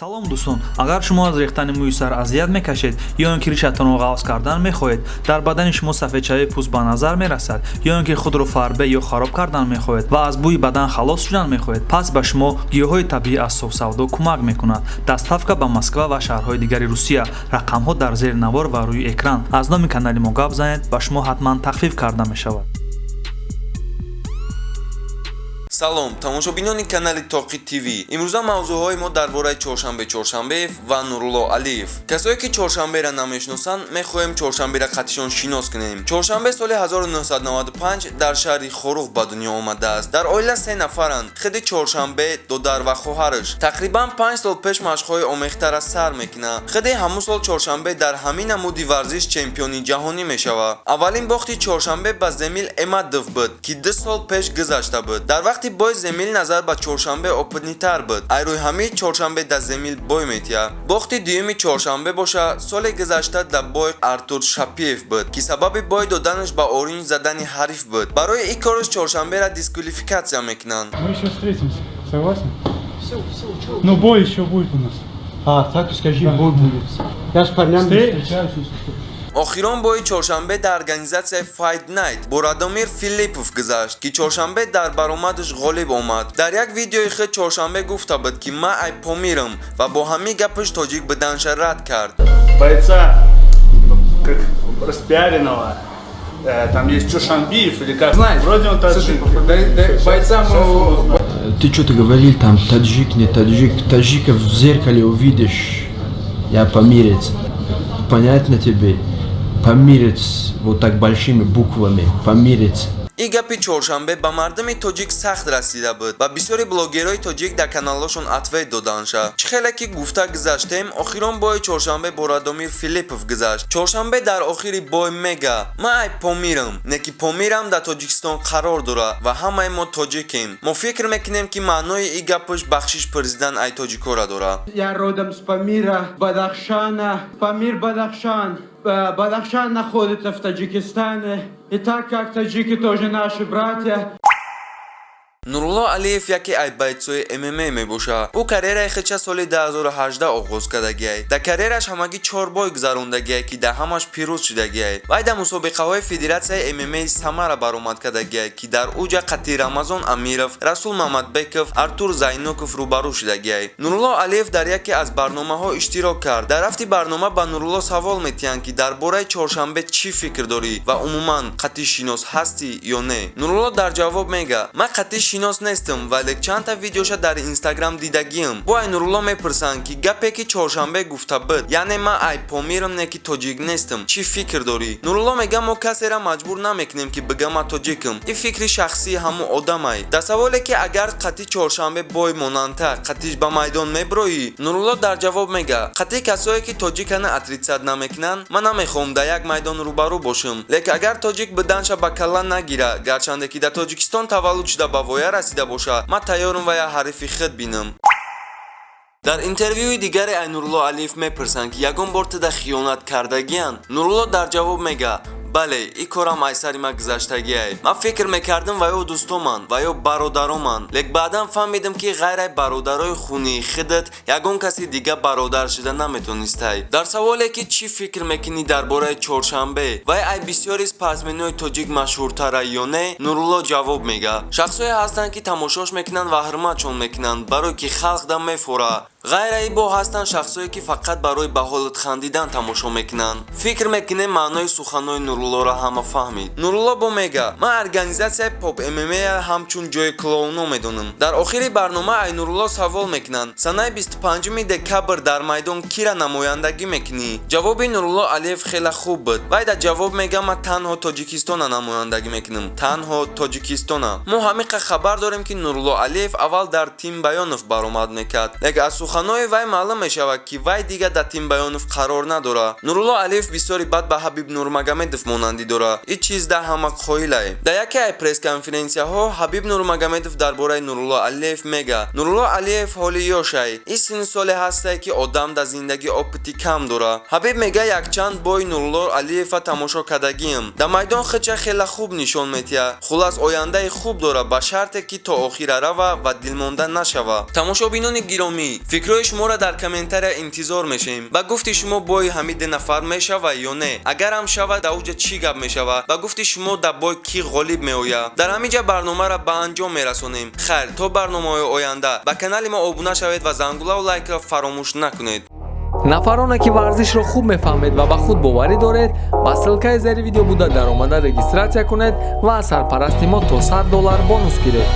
Салом, дӯстон! Агар шумо аз рехтани мӯи сар азият мекашед ё ин ки ришатонро ғафз кардан мехоҳед, дар бадани шумо сафедшавии пӯст ба назар мерасад, ё ин ки худро фарбе ё хароб кардан мехоҳед ва аз бӯи бадан халос шудан мехоҳед, пас ба шумо гиёҳҳои табиӣ аз Софсавдо кӯмак мекунад. Доставка ба Москва ва шаҳрҳои дигари Русия. Рақамҳо дар зери навор ва рӯи экран. Аз номи канали мо гап занед, ба шумо ҳатман тахфиф карда мешавад. Салом, тамошобинони канали Тоқи ТВ. Имрӯза мавзӯъҳои мо дар бораи Чоршанбе Чоршанбеев ва Нурулло Алиев. Касое ки Чоршанберо намешиносанд, мехоҳем Чоршанберо қатишон шинос кунем. Чоршанбе соли 1995 дар шаҳри Хоруғ ба дунё омадааст. Дар оила се нафаранд: худи Чоршанбе, додар ва хоҳараш. Тақрибан 5 сол пеш машқҳои омехтара сар мекунад. Худи ҳамун сол Чоршанбе дар ҳамин намуди варзиш чемпиони ҷаҳонӣ мешавад. Аввалин бохти Чоршанбе ба Земил Эмадов буд, ки 2 сол пеш гузашта буд. Дар вақти бой Земил назар ба Чоршанбе опытный тар буд. Айрӯи ҳамин Чоршанбе да Земил бой метиҳад. Бохти дуюми Чоршанбе боша соли гузашта да бой Артур Шапиев буд, ки сабаби бой доданаш ба оринҷ задани ҳариф буд. Барои ин кораш Чоршанберо дисквалификатсия мекунанд. Мы еще встретимся, согласен? Ну, бой еще будет у нас. А, так и скажи, бой будет. Я с парнями встречаюсь, если что. Охирон бои Чоршанбе дар организатсияи Fight Night бо Радомир Филиппов гузашт, ки Чоршанбе дар баромадаш ғолиб омад. Дар як видеои худ Чоршанбе гуфта буд, ки ман ай Помирам, ва бо ҳамин гапаш тоҷик буданша рад кард. Бойца, как распиаренного. Там есть Чушанбиев или как? Знаешь, Вроде он таджик. Слушай, дай бойцам. Сейчас мы узнаем. Ты что-то говорил там, таджик, не таджик. Таджика в зеркале увидишь, я памирец. Понятно тебе? Памирец, вот так большими буквами, памирец. Ин гапи Чоршанбе ба мардуми тоҷик сахт расида буд ва бисёри блогерҳои тоҷик дар каналҳошон ответ доданша. Чӣ хеле ки гуфта гузаштем, охирон бои Чоршанбе бо Радомир Филиппов гузашт. Чоршанбе дар охири бой мега: «Ман ай Помирам, не ки Помирам дар Тоҷикистон қарор дора ва ҳамаи мо тоҷикем». Мо фикр мекунем, ки маънои ин гапаш бахшиш пурсидан ай тоҷикора дора. Я родом с Памира, Бадахшана. Памир, Бадахшан. Бадахшан находится в Таджикистане. И так как таджики тоже наши братья, Нурулло Алиев яке ай бойцои ММА мебошад. Ӯ карьераи худша соли 2018 оғоз кардагиай. Дар карьераш ҳамагӣ чор бой гузарондагиай, ки дар ҳамаш пирӯз шудагиай. Вай дар мусобиқаҳои федератсияи ММАи Самара баромад кардагиай, ки дар уҷа қати Рамазон Амиров, Расул Мамадбеков, Артур Зайнуков рӯбарӯ шудагиай. Нурулло Алиев дар яке аз барномаҳо иштирок кард. Дар рафти барнома ба Нурулло савол метиҳанд, ки дар бораи Чоршанбе чӣ фикр дорӣ ва умуман қати шинос ҳастӣ ё не. Нурулло дар ҷавоб мега: «Ман қати шинос нестам, вале чандта видеоша дар Инстаграм дидагиам». Бо ай Нурулло мепурсанд, ки гапе ки Чоршанбе гуфта буд, яъне «Ман ай Помирам, не ки тоҷик нестам», чӣ фикр дорӣ? Нурулло мега: «Мо касера маҷбур намекунем, ки бига ман тоҷикам. Ин фикри шахсии ҳамун одамай». Дар саволе, ки агар қати Чоршанбе бой монандта, қатиш ба майдон меброӣ, Нурулло дар ҷавоб мега: «Қати касое ки тоҷикана отрицать намекунанд, ман намехоҳам дар як майдон рӯбарӯ бошам. Лек агар тоҷик буданша ба калла нагира, гарчанде ки дар Тоҷикистон таваллуд шуда, ба воя расида боша, ман тайёрам ва я ҳарифи худ бинам». Дар интервюи дигаре ай Нурулло Алиев мепурсанд, ки ягон бор туда хиёнат кардагиянд. Нурулло дар ҷавоб мега: «Бале, ин корам ай сари ман гузаштагиай. Ман фикр мекардам, ва ё дӯстоманд, ва ё бародароманд, лек баъдан фаҳмидам, ки ғайр ай бародарои хунии худат ягон каси дига бародар шуда наметонистай». Дар саволе, ки чӣ фикр мекунӣ дар бораи Чоршанбе, вай ай бисёри спортсменои тоҷик машҳуртара ё не, Нурулло ҷавоб мега: «Шахсое ҳастанд, ки тамошош мекунанд ва ҳурматшон мекунанд, барое ки халқ дам мефора. Ғайраи бо ҳастанд шахсое, ки фақат барои ба ҳолат хандидан тамошо мекунанд». Фикр мекунем, маънои суханҳои Нуруллоро ҳама фаҳмид. Нурулло бо мега: «Ман организатсияи Поп ММА ҳамчун ҷои клоуно медонам». Дар охири барнома ай Нурулло савол мекунанд: санаи 25 декабр дар майдон кира намояндагӣ мекунӣ? Ҷавоби Нурулло Алиев хеле хуб буд. Вай дар ҷавоб мега: «Ман танҳо Тоҷикистона намояндагӣ мекунам, танҳо Тоҷикистона». Мо ҳамиқа хабар дорем, ки Нурулло Алиев аввал дар Тим Баёнов баромад мекард, лек аз суханҳои вай маълум мешавад, ки вай дига дар Тим Баёнов қарор надорад. Нурулло Алиев бисёри бад ба Ҳабиб Нурмагомедов монандӣ дорад. Ин чиз да ҳама қоилае. Дар яке ай пресс-конференсияҳо Ҳабиб Нурмагомедов дар бораи Нурулло Алиев мега: «Нурулло Алиев ҳоли ёшай. Ин синну соле ҳастае, ки одам дар зиндагӣ опыти кам дорад». Ҳабиб мега: «Якчанд бои Нурулло Алиева тамошо кардагиам. Дар майдон худша хеле хуб нишон метиҳад. Хулас, ояндаи хуб дорад, ба шарте ки то охира рава ва дилмонда нашава». Тамошобинони гиромӣ, фикрҳои Фикрҳои шуморо дар комментария интизор мешавем. Ба гуфти шумо, бои ҳамин ду нафар мешава ё не? Агарам шавад, дар уҷа чӣ гап мешава? Ба гуфти шумо, дар бой кӣ ғолиб меояд? Дар ҳамин ҷа барномаро ба анҷом мерасонем. Хайр, то барномаҳои оянда. Ба канали мо обуна шавед ва зангулаву лайкро фаромӯш накунед. Нафароне, ки варзишро хуб мефаҳмед ва ба худ боварӣ доред, ба ссылкаи зери видео буда даромада регистрация кунед ва аз сарпарасти мо то 100 доллар бонус гиред.